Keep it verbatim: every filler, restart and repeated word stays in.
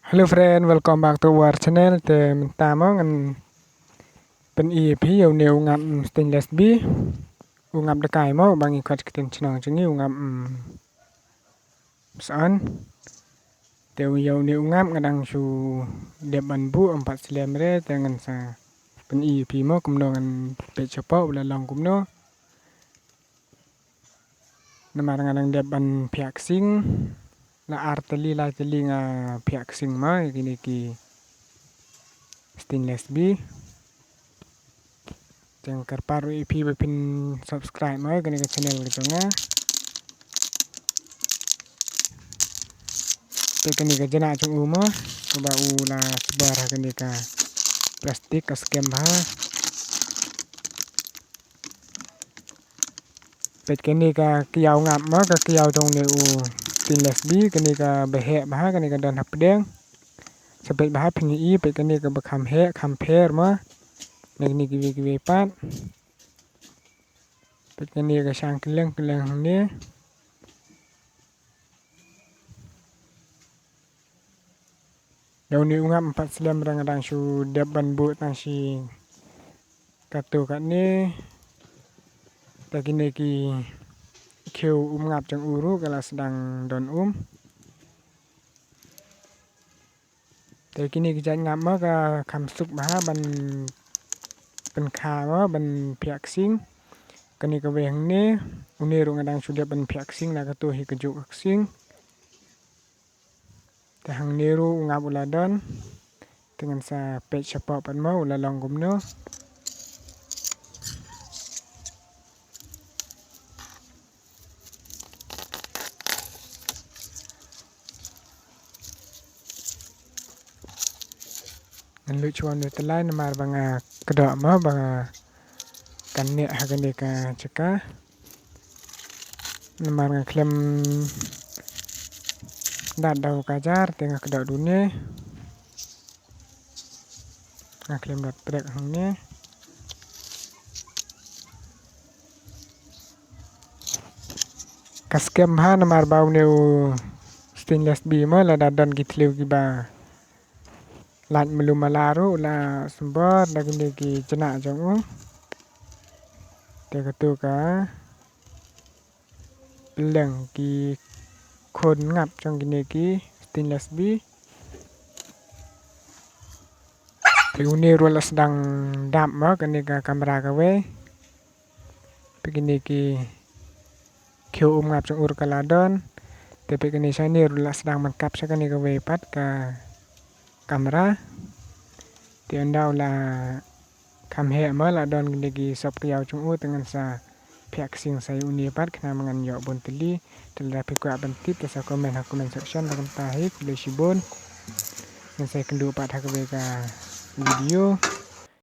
Hello friend, welcome back to our channel. Te mynta mo ngan pyni ïa phi ïa une u ngap stainless B. U ngap dakai mo ba ngi khot ktien chnong jong ngi u ngap, mm, San. Te u ïa une u ngap nga dang shu dep ban buh, ym pat slem re, te ngan sa pyni ïa phi mo kumno ngan peit shapoh u la long kumno. Namar nga dang dep ban phiah ksing. La ar tylli lai tylli nga phiah ksing mo ïa kine ki stainless B. Te nga kyrpad ruh ïa phi ba phin subscribe mo ïa kane ka channel ka jong nga. Te kane ka jnah jong u mo, kaba u la sbar ha kane ka plastik ka skem bha. Peit kane ka kiaw ngap mo, ka kiaw jong une u stainless B, kane kaba heh bha, kane ka don hapdeng. Sa peit bha phin ïohi, peit kane kaba kham heh, kham pher mo. Na kine kiwei kiwei pat. Peit kane ka shang kylleng kylleng hangne. Ïa une u ngap ym pat slem re, nga dang shu dep ban buh tang shi katto katne. Te kine ki khiew um ngap jong u ruh ka la sdang don um. Te kine ki jait ngap mo ka kham suk bha ban pynkha mo ban phiah ksing. Kane kawei hangne, une ruh nga dang shu dep ban phiah ksing na kato hi kajuh ka ksing. Te hangne ruh u ngap u la don. Te ngan sa peit shapoh pat mo u la long kumno. Ngan luid shuwa une u tyllai namar ba nga kdoh mo ba nga kan neh ha kane ka jaka. Namar nga khlem dat da u kajar te nga kdoh da une. Nga khlem dat trek hangne. Ka skem bha namar ba une u stainless B mo lada don ki thliew kiba lait malu mala ruh la symbar da kine ki jnah jong u. Te kato ka pylleng ki khun ngap jong kine ki stainless B. Te une ruh la sdang dap mo kane ka kamra kawei. Peit kine ki khiew um ngap jong u ruh ka la don. Te peit kane shane ruh la sdang ban kap sha kane kawei pat ka kamra. Te ynda u la kham heh mo la don kine ki sop kiaw jong u te ngan sa phiah ksing sa ïa une pat khnang ba ngan ïoh bun tylli. Te lada phi kwah ban tip te sa comment ha comment section. Bad kumta hi khublei shibun. Ngan sa ïakynduh pat ha kawei ka video.